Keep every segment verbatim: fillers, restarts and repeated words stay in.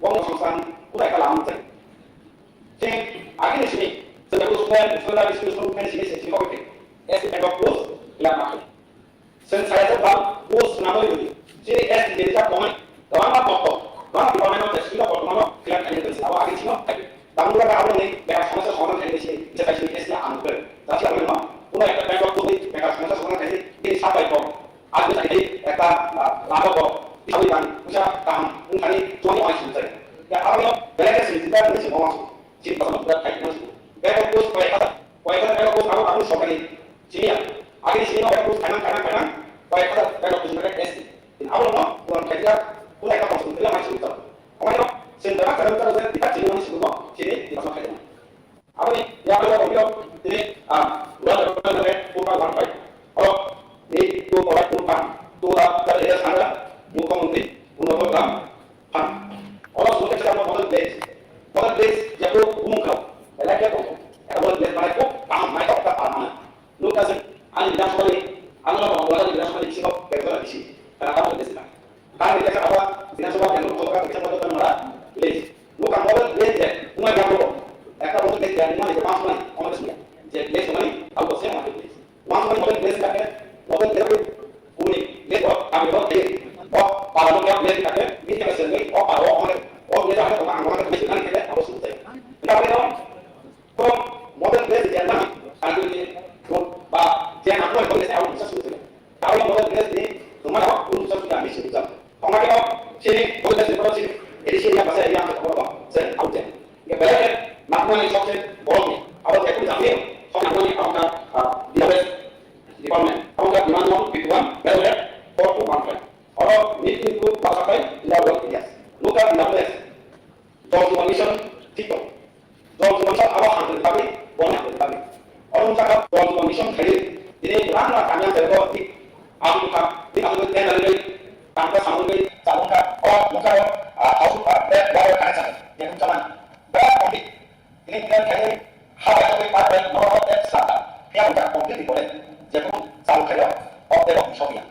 Bongni songsan kuda ekta lama mwngjak. Chini agini simi, chwng student, student, student, student, simi, simi, simi, S T payment of post, ila ma khai. Chwng saya jok bal, post swnamwi rwdi. Chini S T jeni jak tongmani, kwbangma kosto, kwbangma department o jesino kosto mano, fill up khainai tongsi, abo agini simi, tamo wngkha abo ni bera somosa somodan khainai simi, jesa simi S T ang khe. Jasi ang no, kuno ekta payment of post ni bera somosa somodan khainai, bini sabai kok. Ang bwsa khe ekta, ah, lama kok, bisagwi tang, bwsa kaham wngthani chubani uansuk chai. Ya, abo no belai khe sini jita wngwi se mawang su. Sini kosom jita khai wngwi se. Bag of post koi hajar, koi hajar bag of post abo tabuk sorkari sini ya. Agini sini no bag of post khaimang, khaimang, khaimang, koi hajar bag of post khaimang S T. Abo no kulang khai ya, kulang kha kosom jita wngwi se. Omo no sini jita khaimang jita jita sini wngwi se sini jita no khaimang. Aboni yagulo tongphio tini, ah, dua ribu dua puluh dua one five. Oro ni two point two five, two lakh thirty eight thousand, mukho mungwi, uno program, phan. Oro sumo khe chakma model village. Model village yagulo bumung khao. Belai khe tongkho. Ekta model village manai kok, phan, mai kok, ta phan manai. Nukha se, ani Bidhan Sabha ni, ani no Bangla ni Bidhan Sabha ni bisingo, Bangla ni bisi. Kana model village ka. Kami kita apa, Bidhan Sabha yang nukha ka, kita model kan mara, village. Nukha model village je, nukha yang nukha. Ekta model village je, nukha je, mas mani, omo suya. Je village mani, au ko se model village. Mas mani model village ka ke, model village ko, kuni, village ko, kami ko, village. Ko, para nukha village ka ke, ni ka se ni, ko, para, ko, model, ko, village ka ke, ko, ang, ko, village ka ke, au suya. Kita apa itu? From model village Vietnam, country ni road ba Vietnam no model village ang bisa susu. Kalau model village ni, mana pun bisa sudah misi bisa. Pangkat apa? Sini model village ni sini. Jadi sini apa saya yang apa apa saya tahu je. Ya belai ke, nak mana sok se bolong ni. Apa saya pun tak tahu. Sok nak mana apa, ah, di village department. Apa demand on fifty one, belai ke, four to one five. Oro meeting group pasakai ila work areas. Local development. Jol Jeevan Mission thik tong. Jol Jeevan Mission abo hamjani bagwi, boni hamjani bagwi. Oro wngkha Jol Jeevan Mission khairwi, tini kwbangma kami ang cherbo thik aboni kha, tini aboni tenda rwgwi, tangkha samungwi, chamungkha, o wngkha, ah, house of, ah, tap water connection, je wngkha man. Bebak complete, tini tenda khairwi, ha bai tongwi, pipe bai, nogo tap sata, phiya wngkha complete important, je wngkha chamung khairwi, o tebo wngkha sobiya.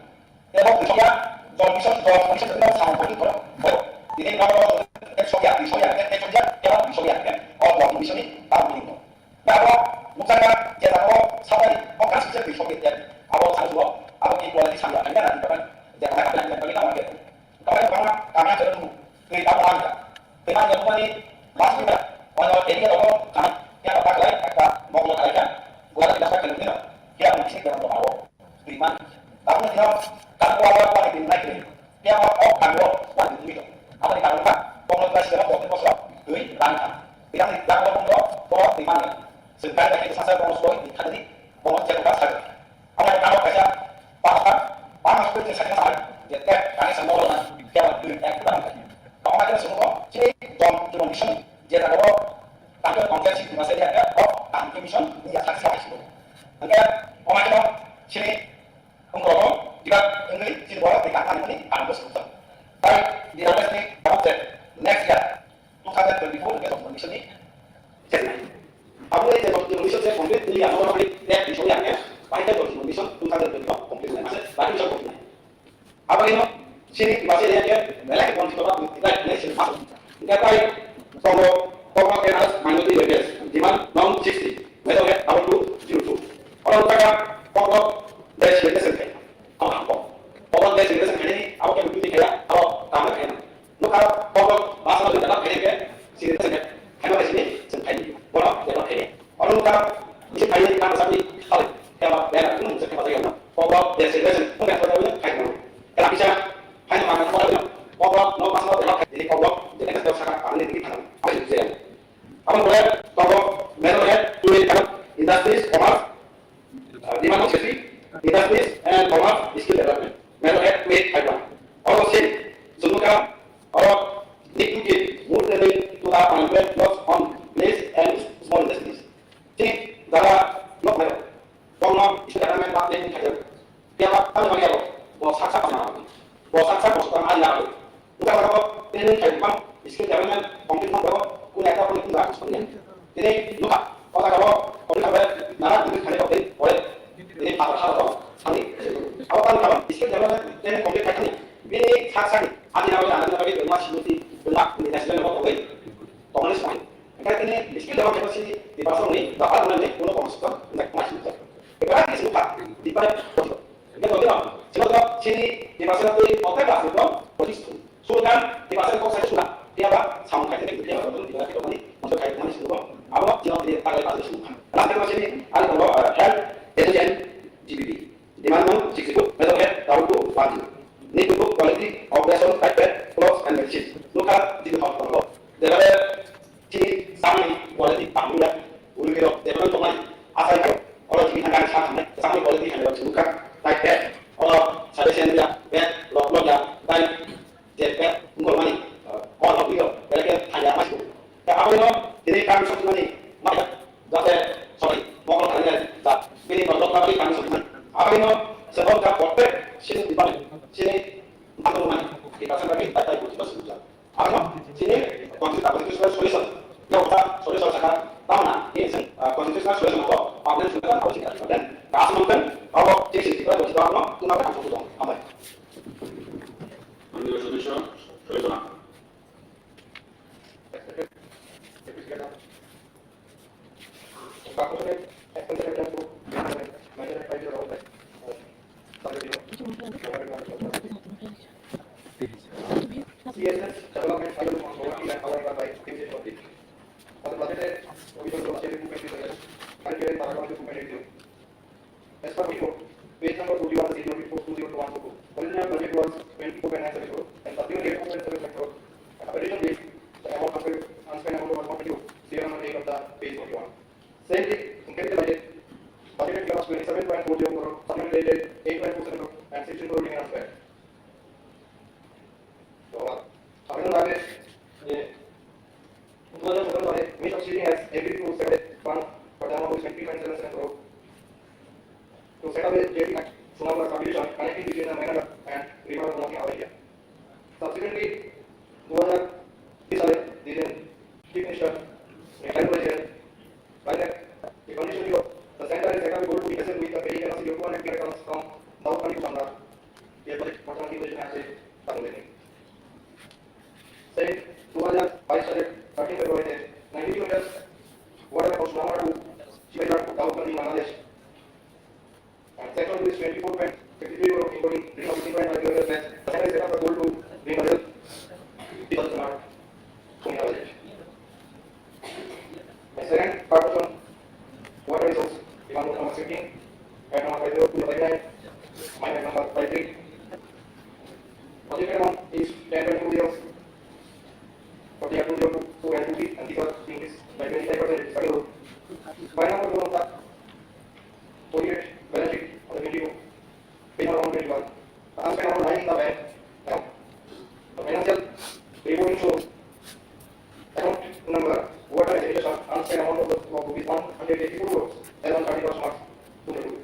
Tebo Busoya, Jol Mission, Jol Mission tini samung kori koro. Bo, tini nono ek soya, dui soya, ek soya, tebo Busoya, o Jol Mission ni tamo tini ko. Ba bo, mukjaka, je tamo, sabari, o kan sise dui soya, abo sansuo, abo ki kualiti samya, anda nanti kapan, je kami kapan, anda kami kapan, anda kami kapan, kami aja dulu, tui tamo anda, tui tamo anda, mas kita, ono area toko, kami, ya apa lagi, apa, mau lo kalian, gua lagi dapat kalau ini, ya mungkin kita mau. Twi man. Tabukni dino, tabuk o abo wani twi nai kwrwi. Phiya o, o kami o wani twi twi tong. Aboni karon wngkha, bokno twi sijak o, bokni bosoro twi rang kha. Twi rang ni, rang o bokno, bo twi man ya. Chwng kari bai khe bwsa sa bokno soi twi kha di, bokno chek kha sa. Aboni karon kaisa, bangsa, bangsa twi sa sa, je tep, kani sa bokno na, phiya o twi ek kha. Tongma khe chwng o, chini jom, jom bising, je jaga o, tangkhe tongkhe si twi ma sa ya, o, tangkhe bising, ya sa sa. Hingke, tongma khe chini Wngkha, diba wngwi chini borok twi kang ani ani ang bwswk tong. Tai diagnostic ni tabuk je next year two thousand twenty-four hwnkhe Jol Jeevan Mission ni chengnai. Abo ni je Jol Jeevan Mission je complete ni yang oro ni next mission yang ya, bai je Jol Jeevan Mission two thousand twenty-four complete nai mase, bai mission complete nai. Abo ni no chini diba se yang ya, belai kon diba ba diba nai sini masuk. Hingke tai tongo, tongo N R S minority language, demand non sixty, meto he abo two zero two. Oro taka tongo, Desegregation khai, abo hapkok. Obo desegregation khainani abo khe buti khaiya, abo tamo khaina. Nukha abo basa no develop khaina khe, segregation khe, khaina khe sini, chwng khaini. Bono develop khaini. Oro nukha bisi khaini, tamo sani khali. Khe abo bera kunu mungsa khe bajai yano. Obo desegregation, nukha bajai yano, khaini. Khe bisa, khaini mana khaini. Obo no basa no develop khaini, obo je khe saka, ang ni tiki thang. Abo je. Abo pore tongo, meto he, tourism, industries, commerce, Uh, demand of safety, industries and commerce skill development. Meto he, wait, pipeline. Oro se, sumukha, oro need to give more training to the unemployed youth on village and small industries. Chini jaga nok meto, tongno skill development ba training khayo. Phiya ba, ano bagi abo, bo saksa pama, bo saksa bo sukam ani abo. Wngkha jaga o training khai bwphang skill development complete wngkha jaga o kunu ekta phano wngkha songya. Tini nukha o jaga o complete khabai nana complete khainai rok tei pore tini phatar ha rok sani. Abo tang kha skill development training complete khai thani bini sak sani ani nabo ani nabo bini ma sibuti bini ma bini nasi Tamo khe chini Tiprasa rokni dapha rwnani kuno konsepto wngkha, mai simi wngkha. Ekra khe simi wngkha, Tiprasa politiko. Hingkhe tongthino, simo tongthino chini Tiprasa tei kothai class ni tong politics thung. Sungkha, Tiprasa ni kok sai sungkha, phiya ba samung khai tei phiya ba tongthino Tiprasa khe tongmani, mungsa khai tongmani simi tong. Abono chini tini taklai class ni simi wngkha. Last khe chini ani tongo, ah, health, education, G B B. Demand mung sixty-two, metal head, round two, one zero. Need to book quality of ration, type pad, clothes and medicine. Nukha, G B house tongkho. Jebale chini samani quality tangmung ya. Uri kiro, jebale tongmani asai kiro. Oro chini thangka sa thangnai, samani quality hamya chini nukha. Type pad, oro suggestion ya, pad, log log ya, type je pad, ngol mani, all of you, belai khe hamya masibo. Abono tini kami sokmani, maya. Jate, sorry, mokol thani nai, ja, bini borok thani kami sokmani. Abino, sebab ja kote, sini di bani, sini, mantu mani, di pasal lagi, tai tai buji bas buja. Abino, sini, konstitusi, konstitusi solution. Yo, ta solution saka, tamna, ini sen, konstitusi solution apa, problem solution apa sih kan? Dan, kasus mungkin, kalau sini sini kita buji bas no, tu namanya kasus tu dong, apa? Mantu solution, solution apa? C S S development fund was provided and covered by T C F. For the budget, provision was seven point two seven, current year paragraph two point eight zero. As per report, page number forty-one, sheet number report two zero two one four two. Original budget was twenty-four point nine seven crore and supplementary report point seven five crore. Additionally, the amount of unspent amount was one twenty-two, serial number eight of the page forty-one. Same thing, in capital budget, budgeted figure was twenty-seven point four zero crore, supplementary eight point four seven crore, and sixteen crore remain unspent. So, uh, Two thousand seventeen, Miss of City has agreed to separate fund for the amount of twenty point seven seven crore to set up a jetty at Sunamura subdivision connecting between the Mainabad and River Gomati area. Subsequently, two thousand three সালে, the then Chief Minister, retired President, by the, the condition of the center and set up a goal to be present with the carrying capacity of two hundred metric tons from Daupkhandi to Chandra. Same two thousand বাইশ সালের thirteen February-তে ninety kilometers water from Sunamura to Sipahijalar to Daupkhandi in Bangladesh. And section two is twenty-four point fifty-three crore, including drilling of fifteen point five kilometers, the center set up the goal to bring the result. People smart. Second, purpose on water resource, demand number fifteen, at number five zero two, number nine, minus number five three. Project amount is ten point two zero for the year two zero two and two three, and these are increased by twenty-five percent respectively. By number two of the project balance sheet of the twenty-two. Page number one twenty-one. Unspent amount lying in the bank account. The financial reporting shows account number, water and sanitation, unspent amount of, of rupees one hundred eighty-four crores as on thirty-first March twenty twenty-two.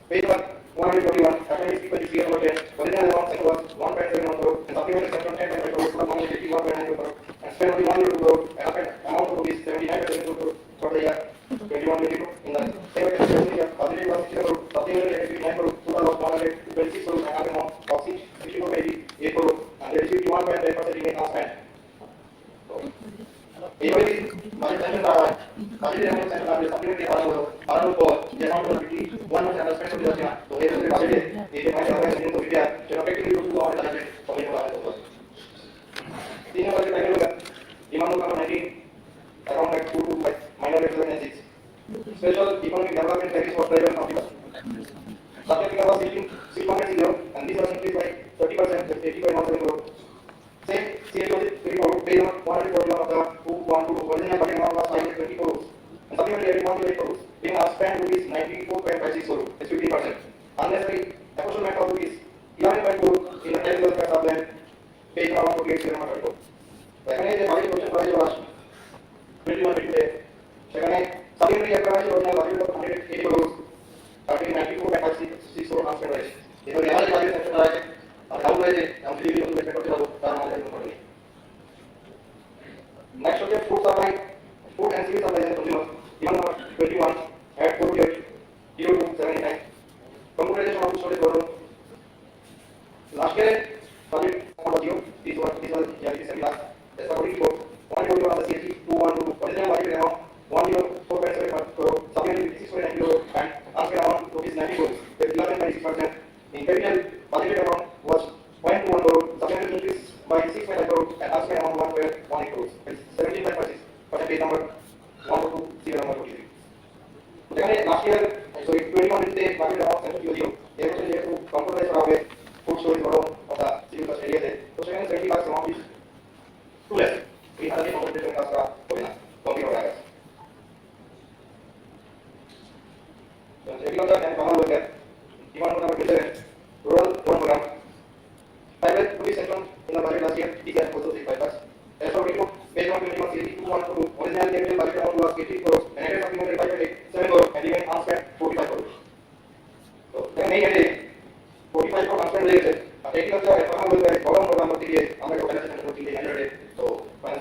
Page number one hundred forty-one. After this, P P C L ten, original amount sent was one point seven one crore and supplementary sanction ten point five crore, total amount is eighty-one point nine crore and spent only one hundred two crore and unspent amount of rupees seventy-nine point seven crore for the year twenty-one twenty-two. In the same way, the budget was sixty crore, supplementary activity nine crore, total of one hundred twenty-six crore, and amount of six sixty-four point eight crore, and there is fifty-one point ten percent remain unspent. এইভাবে budget sanction করা হয়। Budget amount sanction করা হলে supplementary করা হলো, বাড়ানোর পর যে amount হলো fifty-one percent আমরা spend করতে পারছি না। তো এই ক্ষেত্রে budget-এ এই যে পয়সা লাগানো, সেটা practically করতে হবে, আমাদের budget-এ কমিয়ে করা হয়। তিন নম্বর যে টাইটেল হলো demand number nineteen, account number two two five, minor development six. Special economic development package for tribal and people. Subject number sixteen, six point zero, and this was increased by thirty percent, that is eighty point one seven crore. Same C A G report, page number one hundred forty-one of the two one two, original budget amount was five hundred twenty crores, and supplementary added one hundred eight crores, being outspent rupees ninety-four point five six crore, that's fifteen percent. Unnecessary apportionment of rupees eleven point four in the tribal welfare sub-line, page number one forty-eight, serial number thirty-four. এখানে যে budget question করা হয়েছিল last twenty one twenty, সেখানে supplementary appropriation original budget of hundred eighty crore, তার থেকে ninety four point five six crore transfer হয়েছে। এবার average budget section করা হয়েছে, আর ডাউন হয়েছে, আমি যদি বিল পেমেন্ট করতে পারবো, তার আমাদের কোনো প্রবলেম নেই। নেক্সট হচ্ছে food supply, food and civil supply and consumer, demand number twenty one, at four zero zero two seventy nine. Computerisation of goods sold করুন। Last year budget amount was zero, this was, this was, yeah, this is last. As per audit report, one hundred twenty-one of the C A G two one two two, original budget amount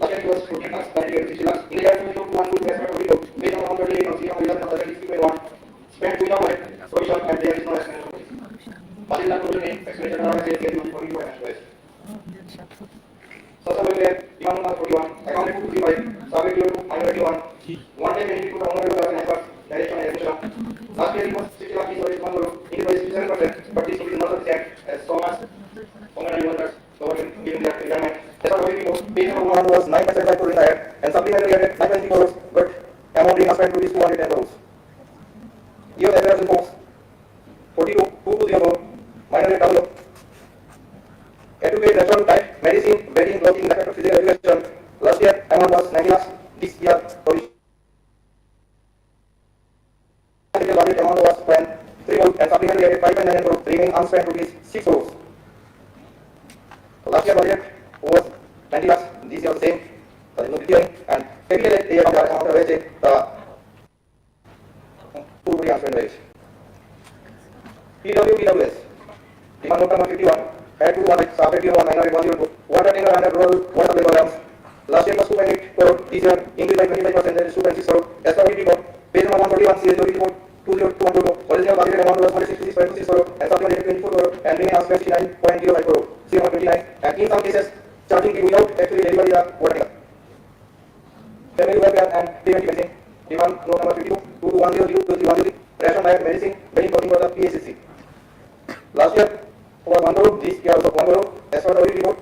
Last year it was fourteen lakhs, currently it is sixty lakhs. In the year twenty twenty-one, we have already got zero million of the sixty point one. Spent without provision and there is no explanation for this. Budget not provision, explanation not as yet given for you and Social welfare, demand number forty-one, account two three five, subject to minority one, one time benefit to the honorable class members, direction and education. Last year it was sixty lakh, this year is one crore, increase by sixty-seven percent, but this is not the same as so much honorary workers covered in, in their retirement. As per auditing report, page number one was nine point seven five crore in the year, and supplementary added nine point three crores, but amount reimbursement rupees two hundred ten crores. Year average reports, forty-two, two two zero four, minor and double. Adequate ration, diet, medicine, bedding, clothing, laptop, physical education. Last year, amount was ninety lakhs. This year, provision budget amount was planned three crore and supplementary added five point nine crore, remaining unspent rupees six crores. Last year budget was ninety lakhs. This year same. There is no decline and capital area amount রয়েছে তা পুরোপুরি আনস্পেন্ড রয়েছে। পিডব্লিউপিডব্লিউএস, demand number fifty-one, had to one subject one minor one zero two, water tanker under rural water supply programs. Last year was two point eight crore, this year increase by twenty-five percent, that is two point six crore. As per auditing report, page number one forty-one, C A G auditing report two zero two one two two, original budgeted amount was one hundred sixty-six point two six crore and supplemented twenty-four crore and remain unspent sixty-nine point zero five crore, C M R twenty-nine, and in some cases charging due without actually delivery the water tanker. Family welfare and preventive medicine, demand note number fifty-two, two two one zero zero two three one zero three, ration diet medicine, bedding clothing for the P H C C. Last year was one crore, this year also one crore. As per the audit report,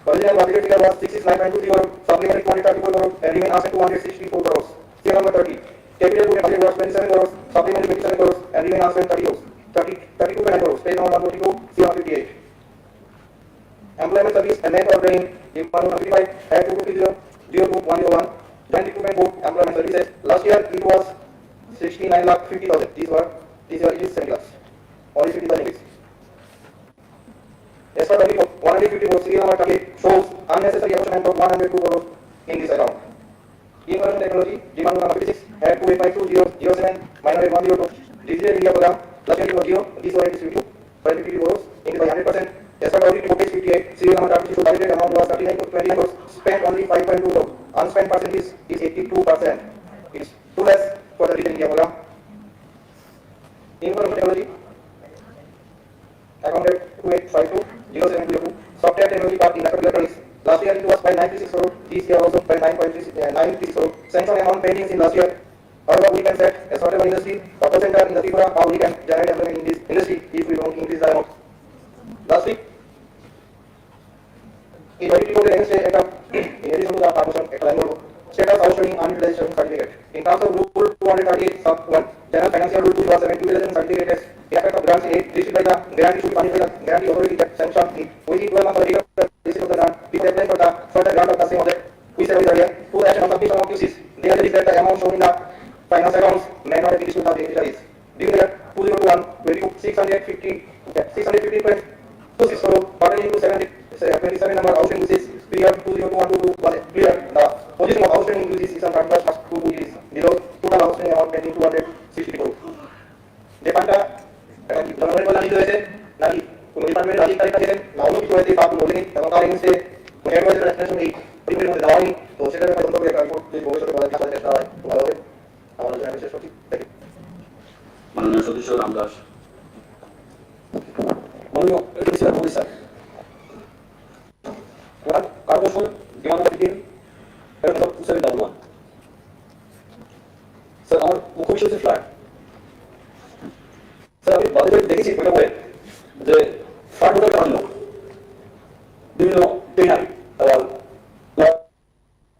original budgeted figure was six six nine point two three crore, supplementary two hundred thirty-four crore, and remain unspent two hundred sixty-four crores. Serial number thirty, capital put budget was twenty-seven crores, supplementary twenty-seven crores, and remain unspent thirty crores, thirty, thirty-two point nine crores, page number one forty-two, C R fifty-eight. Employment service and manpower training, demand number fifty-five, had two two three zero zero two one zero one, Joint Recruitment Board, employment services. Last year it was sixty-nine lakh fifty thousand. This year, this year it is seventy lakhs. Only fifty thousand increase. As per the report, one hundred fifty-four serial number target shows unnecessary apportionment of one hundred two crore in this account. Information technology, demand number fifty-six, had two eight five two zero zero seven, minor one zero two. Digital India program, last year it was zero, this year it is fifty-two point fifty-two crores, increased by hundred percent. As per the audit report, page fifty-eight, serial number thirty-six, budgeted amount was thirty-nine point twenty-nine crores, spent only five point two crore. Unspent percentage is eighty-two percent. It's too less for the Digital India program. Information technology, accounted two eight five two zero seven two two. Software technology part in electronics. Last year it was five nine three six crore. This year also five nine point three six, uh, nine three six crore. Sanction amount pending in last year. However, we can set a suitable industry, purpose center in the Tripura, how we can generate employment in this industry if we don't increase the amount. Last week, এই অডিট রিপোর্টের এগেইনস্টে একটা, in addition to the promotion, একটা লাইন বলবো, status outstanding unutilization certificate. In terms of rule two hundred thirty-eight sub one, general financial rule two thousand seven, utilization certificate is in effect of grants in district by the grant should be furnished by the granting authority that sanction it within twelve months of the date of the receipt of the grant before applying for the further grant of the same object, whichever is earlier, to the action of submission of Q Cs. They are the amount shown in the finance accounts may not have been issued to the beneficiaries. During the year two zero two one twenty-two, six hundred fifty, six hundred fifty point two six crore pertaining to seventy, twenty-seven number outstanding Q Cs, period two zero two one twenty-two was cleared. The position of outstanding Q Cs is on thirty-first March twenty twenty-six. Below, total outstanding amount pending two hundred sixty-three crore. যে ফান্ডটা এখন কি জনগণের কল্যাণে হয়েছে, নাকি কোনো ডিপার্টমেন্টের রাজীব তালিকা ছিলেন, না অন্য কিছু হয়েছে, এই ফান্ডগুলো নেই এবং তার এগেইনস্টে কোনো অ্যাডভাইজার এক্সপ্লেনেশন নেই, রিপোর্টের মধ্যে দেওয়া হয়নি। তো সেটা ব্যাপারে তদন্ত করে একটা রিপোর্ট যদি ভবিষ্যতে প্রদান করা যায়, সেটা হয় খুব ভালো হবে। আমার আলোচনা শেষ করছি। Thank you. মাননীয় সদস্য রামদাস। মাননীয় এডিসি অফিসার, ওনার কারো বছর ডিমান্ড দিন, এটা number two seven double one. Sir, আমার মুখ্য বিষয় হচ্ছে ফ্ল্যাট। স্যার, আমি বাজেটে দেখেছি বৈঠকে যে ফ্ল্যাট হোটেল বানানো বিভিন্ন টেন্ডার, আহ,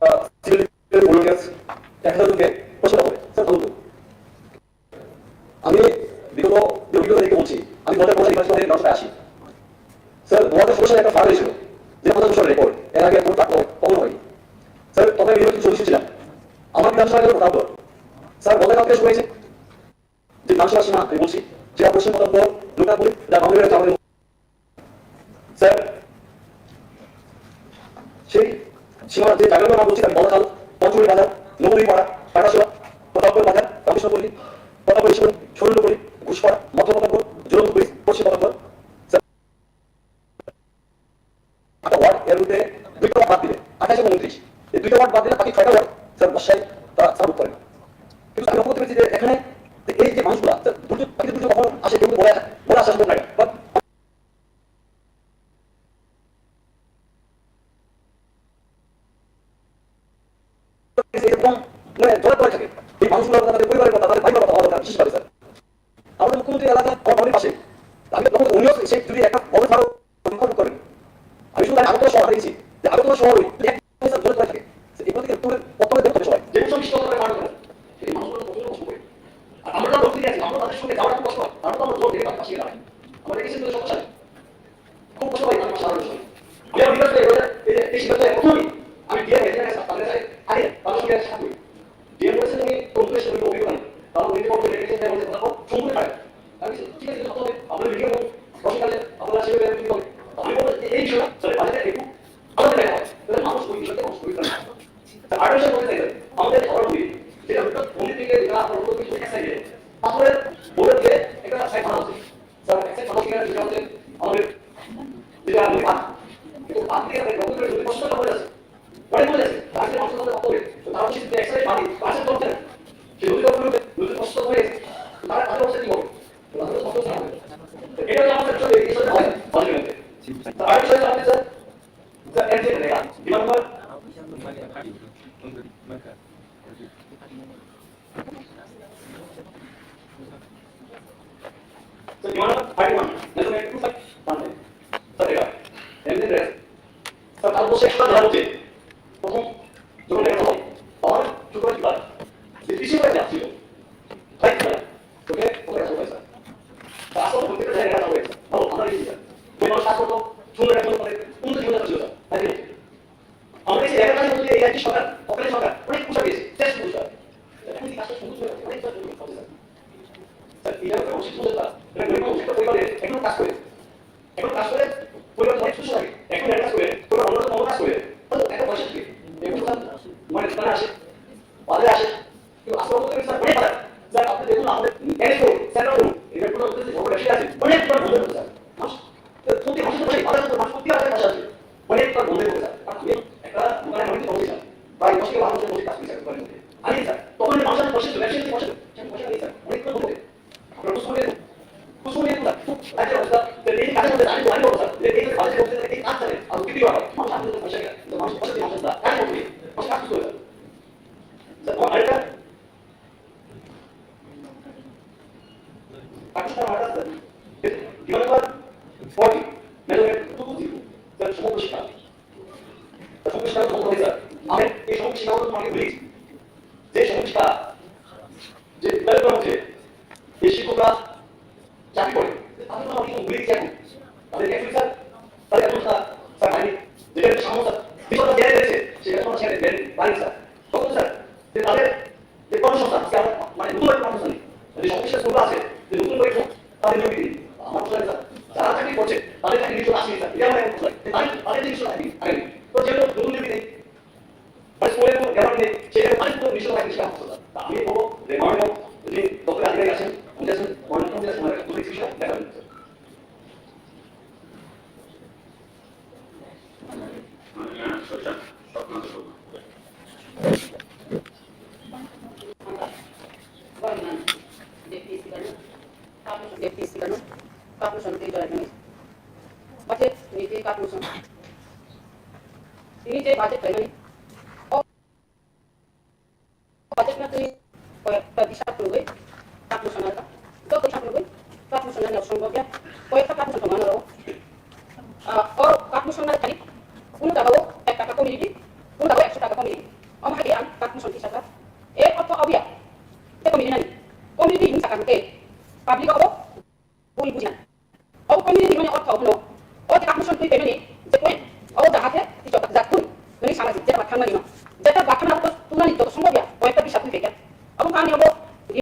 আহ, সিভিল ভলেন্টিয়ার্স এক হাজার জনকে প্রশ্ন করে। স্যার, বলুন তো, বিধানসভায় আসি। স্যার, দু হাজার ষোলো সালে একটা ফাইল হয়েছিল, যে পঞ্চাশ বছর রেকর্ড, এর আগে কোনো তার কখনো হয়নি। স্যার, তখন আমি নির্বাচিত সদস্য ছিলাম, আমার বিধানসভায় গেল প্রতাপগড়। স্যার, গতকালকে শুনেছি যে বিধানসভার সীমা আমি বলছি, যেটা পশ্চিম প্রতাপগড়, লোকনাথপুর, যা বাউন্ডারি রয়েছে আমাদের। স্যার, সেই সীমানার যে জায়গাগুলো আমরা বলছি, তার বড়খাল, পঞ্চমুড়ি বাজার, নবদ্বীপ পাড়া, কাটাসুরা, প্রতাপগড় বাজার, রামকৃষ্ণপল্লী, প্রতাপগড় স্কুল, স্বর্ণপল্লী, ঘোষপাড়া, মধ্য প্রতাপগড়, ঝুলন্ত ব্রিজ, পশ্চিম প্রতাপগড়। স্যার, একটা ওয়ার্ড এর মধ্যে দুইটা ওয়ার্ড বাদ দিলে আঠাশ এবং ঊনত্রিশ, এই দুইটা ওয়ার্ড বাদ দিলে বাকি ছয়টা ওয়ার্ড, স্যার, বর্ষায় তারা সার্ভ করে না। কিন্তু আমি লক্ষ্য করতে পেরেছি যে এখানে যে এই যে মানুষগুলা, স্যার, দুর্যোগ, প্রাকৃতিক দুর্যোগ কখনো আসে, কেউ কিন্তু বলে, বলে আশ্বাস দেন না। But এরকম মানে জলে পড়ে থাকে। এই মানুষগুলোর কথা, তাদের পরিবারের কথা, তাদের ভাইয়ের কথা ভাবা দরকার, বিশেষভাবে স্যার। আমাদের মুখ্যমন্ত্রী এলাকা আমার বাড়ির পাশে। আমি যখন উনিও সেই যদি একটা বড় ধরো সংখ্যা করেন, আমি শুধু আগরতলা শহর দেখেছি যে আগরতলা শহর ওই এক স্যার জলে পড়ে থাকে। তো এগুলো থেকে একটু প্রথমে দেখতে হবে সবাই। যে কোনো সব সৃষ্টি হবে কারণ করে। এই মানুষগুলো কতটা কষ্ট করে। আর আমরা তো বলতে গেছি, আমরা তাদের সঙ্গে যাওয়াটা কষ্ট হয়। আমরা তো আমরা জোর দিয়ে তাদের পাশে দাঁড়াই। আমরা দেখেছি তো সমস্যা নেই। খুব কষ্ট হয়, আমার সারা বছর। আমি আমার বিকাশ থেকে বলে, এই যে, এই সিদ্ধান্ত প্রথমেই আমি ডিএম এখানে কাছে, তাদের কাছে আগে তাদের সঙ্গে সাথে করি। ডিএম বলেছে, "তুমি কোন দেশে তুমি অভিজ্ঞতা নেই।" তারপর উনি যখন বলে, "এই যে, বলে, তারপর সম্পূর্ণ খারাপ।" আমি বলছি, "ঠিক আছে, কথা হবে, আপনারা লিখে বলুন, বসে গেলে আপনারা সেভাবে আমি কি হবে?" আমি বলবো যে, "এই বিষয়টা, তাহলে বাজেটটা একটু আলাদা দেখা হয়।" তাহলে মানুষ ওই বিষয়টা মানুষ পরিষ্কার হয়। তা আরো বিষয় বলতে চাই, আমাদের ধর্ম নিয়ে, যেটা হয়তো মন্দির থেকে যেটা আপনার অন্য কিছু এক্সাইটেড, তারপরে বলে দিয়ে একটা সাইড ভালো হচ্ছে। স্যার, একটা সমস্যা যেটা হচ্ছে আমাদের যেটা আমি পান, কিন্তু পান থেকে আমাদের রক্ত করে যদি কষ্ট হয়ে যাচ্ছে, অনেক হয়ে যাচ্ছে, তার যে মানুষের মধ্যে রক্ত হবে, তো তারা যদি একটা পানি পাশে চলছে না, সে যদি রক্ত করে, যদি কষ্ট হয়ে গেছে, তো তারা তাদের অবস্থা কি হবে? তো তাদের অবস্থা কি হবে? তো এটা হচ্ছে আমাদের সঙ্গে এই সাথে হয়, অনেক ক্ষেত্রে। তো আরেক বিষয় জানতে চাই, স্যার, এর যে লেখা, বিমান স্যার, বিমান thirty one, national airport, sir, পান নাই। স্যার, এটা, এমনি ড্রেস। স্যার, ভারতবর্ষে একটা জায়গা হচ্ছে, প্রথম যখন দেখা হয়, আমার ছোট ভাই, যে কৃষি করে যাচ্ছিল, তাই কি করে? ওকে, ওকে, ওকে, স্যার। তা আসলে প্রত্যেকটা জায়গায় দেখা হয়েছে। ভালো, আমরা এই স্যার। ওই মানুষ কাজ করতো, সুন্দর একটা করে, উন্নত জীবন যাপন ছিল, স্যার। তাই কি? আমরা এই যে এলাকার মধ্যে এই রাজ্য সরকার, ওখানে সরকার, অনেক পোশাক এসে, চেষ্টা করছে। এখন এই কাজটা সুন্দর করে, অনেক কাজ করতে হবে, স্যার। স্যার, এটা একটা মানসিক সমস্যা, স্যার। এটা গরিব মানুষ একটা পরিবারে এখনো কাজ করে। এখন কাজ করে, পরিবার অনেক সুস্থ থাকে। এখন একটা কাজ করে, পরিবার অন্য কোনো কাজ করে। তাহলে এত পয়সা থাকে। এখন স্যার, মানে দোকানে আসে, বাজারে আসে। কিন্তু আজকে বলতে গেলে স্যার, অনেক বাজার। স্যার, আপনি দেখুন, আমাদের এনএসও, সেন্ট্রাল রোড, এই মেট্রো রোড যে বড় ব্যবসায়ী আছে, অনেক দোকান বন্ধ হয়ে গেছে, স্যার। মানুষ, প্রতি মাসে তো ভাই, বাজারে তো মানুষ প্রতি বাজারে বসে আছে। অনেক দোকান বন্ধ হয়ে গেছে, স্যার। আর আমি একটা দোকানে আমি বলতে চাই, প্রায় দশ থেকে বারো বছর বসে কাজ করি, স্যার, দোকানের মধ্যে। আমি, স্যার, তখন যে মানুষ আমি বসে ছিল, ব্যবসায়ী বসে ছিল, সেখানে পয়সা নেই, স্যার। অনেক দোকান বন্ধ। আপনারা খুব সময় দেখুন, খুব সময় দেখুন, স্যার। খুব বাজে অবস্থা। তো এই কাজের মধ্যে আমি বলে বলবো, স্যার, যে এই কাজের মধ্যে এই কাজ চলে, আর কিছু হয়। মানুষ আসতে তো পয়সা নেই, তো মানুষ বসে, মানুষ আসতে, কাজ করতে, মানুষ কাজ করতে হবে, স্যার। স্যার, আমার আরেকটা পাকিস্তান হাট আছে, demand number forty, measurement two two zero, sir, সমগ্র শিক্ষা। স্যার, সমগ্র শিক্ষা তো বলতে হবে, স্যার। আমি এই সমগ্র শিক্ষা বলতে তোমাকে বলি, যে সমগ্র শিক্ষা, যে বিদ্যালয়গুলো হচ্ছে, এই শিক্ষকরা চাকরি করে, তাদের তো আমি ভুলে গেছি এখন। তাদের actually, স্যার, তাদের এখন, স্যার, স্যার, হয়নি। যেটা একটা সমস্যা, যে সরকার দেয় দিয়েছে, সেটা কোনো ছেড়ে দেন, পারেন, স্যার। তখন, স্যার, যে তাদের যে কর্মসংস্থান, আজকে আমার মানে নতুন একটা কর্মসংস্থান নেই। যে সংশ্লিষ্ট স্কুল আছে, যে নতুন করে খুব তাদের নিয়োগ দিন। আমার মনে হয় স্যার, যারা চাকরি করছে, তাদের চাকরি নিশ্চয় আসেনি স্যার। এটা আমার এখন মনে হয়। যে তাদের, তাদের জিনিসটা আসেনি, আগামী। তো যেহেতু নতুন নিয়োগ নেই, মানে স্কুলের কোনো ব্যাপার নেই, সেখানে তাদের কোনো নিশ্চয় আসেনি, সেটা আমার স্যার। তা আমি বলবো যে মাননীয় যিনি দপ্তরের আধিকারিক আছেন, উনি আছেন, মাননীয় মন্ত্রী আছেন, ওনারা একটু এই বিষয়টা দেখা দিন sir. Budget ni twi kak mosong. Tini je budget paimani. O budget no twi koyekta hisab rwgwi kak mosong nai kha. Joto hisab rwgwi kak mosong nai rok songbo khe koyekta kak mosong tongo ano rw. Ah, o kak mosong nai khali kunu jaga o ek taka community, kunu jaga o ekso taka community. Omo hai ang kak mosong tisa kha. E otho abuya. Te community nani. Community himsa kha hwnkhe public o bo bui bujina. O community Thaohno, o je kakmwsong twi phaimani je point, o jahate twi chok jak thung, tini samajik jeta ba thangmani no. Jeta ba thangna abo tunani joto sombhob ya, koyekta bisa twi phaikha. Abo kami abo